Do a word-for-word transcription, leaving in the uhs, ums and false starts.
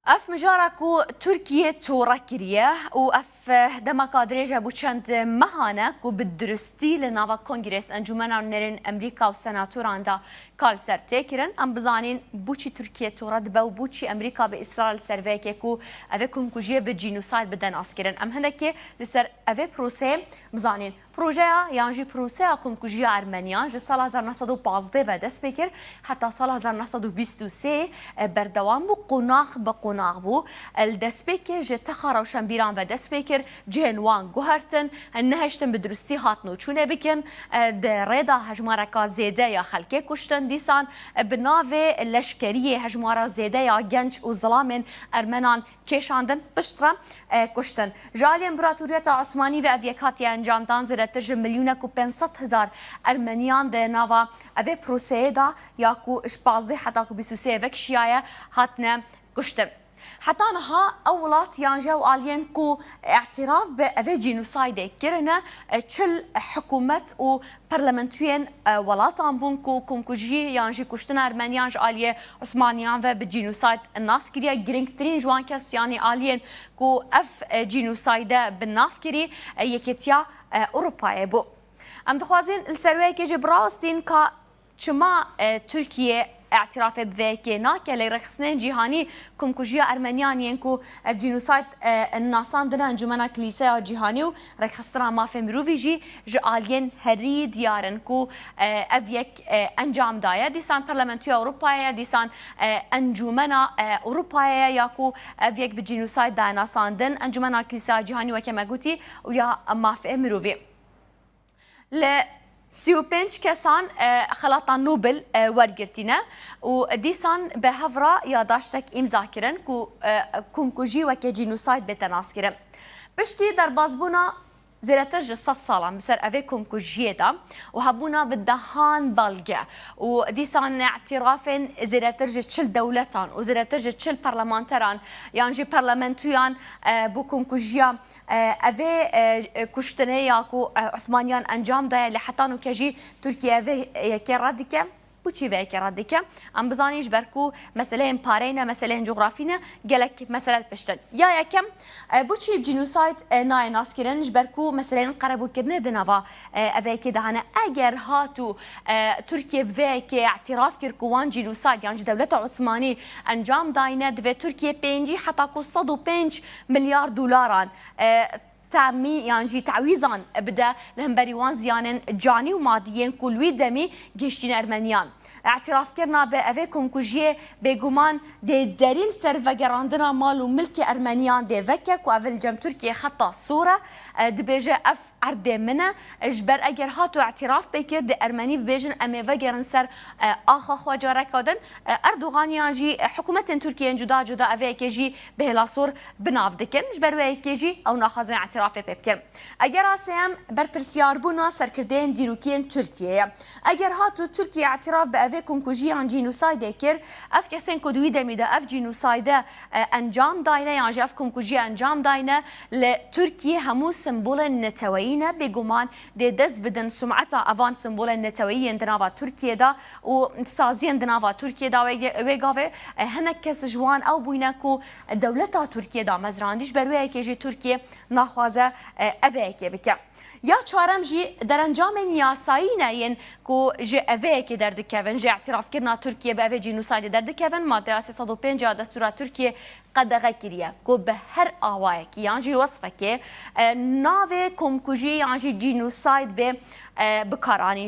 Ev mijara ku Tirkiye tore kiriye û ev demeka dirêj e, bû çend mehan e ku bi durustî li nava Kongres, Encûmena Nûnerên Amerîka û Senatoran de kar li ser tê kirin. Em bizanîn bo çi Tirkiye tore dibe û bo çi Amerîka bi israr li ser vê yekê ku evê komkujiyê bi genocide bide naskirin. Em hindekê li ser evê proseyê bizanîn. Projeya yan jî proseya komkujiya Ermeniyan ji sala hezar neh sed û pazdeh ve dest pê kir, heta sala hezar neh sed û bîst û sê berdewam bû, qonax bi qonax bû. Li destpêkê ji texa rewşenbîran ve dest pê kir, cihên wan guhertin, nehiştin bi durustî hatin û çûnê bikin. Di rê de hejmareka zêde ya xelkê kuştin, dîsan bi navê leşkeriyê hejmara zêde ya genc û zilamên Ermenan kêşandin, piştre, e, kuştin. Ji aliyê Împaratoriyeta Osmanî ve ev yek hatiye encamdan, zêdetir ji milyonek û pênc sed hezar Ermeniyan di nava evê proseyê de ya ku ji pazdeh heta ku bîst û sê ve kişiyaye hatine kuştin. Heta niha ew welat yan jî ew aliyên ku îtiraf bi evê genocide kirine, e, çil hikûmet û Parlamentûyên, e, welatan bûn ku komkujî yan jî kuştina Ermeniyan ji aliyê Osmaniyan ve bi genocide nas kiriye. Girîngtirîn ji wan kes yanî aliyên ku ev, e, genocide bi nav kirî, e, Yekêtiya, e, Ewropayê bû. Em dixwazin li ser wê yekê jî birawestîn ka çima, e, Tirkiye îtirafê bi vê yekê nake, lê rêxistinên cîhanî komkujiya Ermeniyan yên ku ev genocide, e, nasandine Encûmena Kilîseya Cîhanî û Rêxistina Mafê Mirovî jî ji aliyên herî diyar in ku, e, ev yek, e, encam daye. Dîsan Parlamentoya Ewropayê ye, dîsan, e, Encûmena, e, Ewropayê ye ya ku ev yek bi genocide daye nasandin. Encûmena Kilîseya Cîhanî weke me gotî û ya mafê mirovî. Li sî û pênc kesan, e, xelata Nobel, e, wergirtîne û dîsan bi hev re yadaştek îmza kirin ku, e, komkujî weke genocide bête naskirin. Piştî derbasbûna zêdetir ji sed salan bi ser evê komkujiyê de û hebûna bi dehan belge û dîsan îtirafên zêdetir ji çil dewletan û zêdetir ji çil parlamenteran yan jî parlamentoyan, e, bo komkujiya, e, evê, e, kuştinê ya ku, e, Osmaniyan encam daye, lê heta nûke jî Tirkiye vê yekê red dike. Bo çi vê yekê red dike? Em bizanîn ji ber ku meseleyên pareyê ne, meseleyên cografî ne, gelek mesele li pişt in. Ya yekem, e, bo çi genocide, e, nayê naskirin? Ji ber ku meseleyên qerebûkirinê di nava, e, evê yekê de hene. Eger hatû, e, Tirkiye bi vê yekê îtiraf kir ku wan genocide yan jî dewleta Osmanî encam dayne, divê Tirkiye pêncî heta ku sed û pênc milyar dolaran, e, temî yan jî tewîzan bide li hemberî wan ziyanên canî û madî yên ku li wî demî gihiştîne Ermeniyan. Îtirafkirina bi evê komkujiyê bêguman dê derî li ser vegerandina mal û milkê Ermeniyan dê veke ku ev li cem Tirkiyê xeta sor e. E, dibêje, ev erdê min e. Ji ber eger hato îtiraf pê kir, dê Ermenî bibêjin, em ê vegerin ser, e, axa xwe careke din. E, Erdogan yan jî, e, hikûmetên Tirkiyeyên cuda cuda evê yekê jî bi hêla sor bi nav dikin. Ji ber wê yekê jî ew naxwazin îtirafê pê bikin. Eger a sêyem berpirsyarbûna serkirdeyên dîrokî yên Tirkiyê ye. Eger hatû Tirkiye îtiraf bi evê komkujî yan genocide kir, ev kesên ku di wî demî de ev genocide, e, encam dayne yan jî ev komkujî encam dayne, li Tirkiye hemû simbolên neteweyî ne, bêguman dê dest bidin sumeta evan simbolên neteweyî yên di nava Tirkiye de û saziyên di nava Tirkiye de. Wê, wê gavê, e, hinek kes ji wan ew bûyne ku dewleta Tirkiye damezrandî, ji ber wê yekê jî Tirkiye naxwaze, e, evê yekê bike. Ya çarem jî derencamên yasayî ne yên ku ji evê yekê derdikevin, ji îtirafkirina Tirkiye bi evê genocide derdikevin. Madeya sê sed û pênc ya Destûra Tirkiye qedexe kiriye ku bi her awayekî yan jî wesfekê, e, navê komkujî yan jî genocide bê, e, bikaranîn.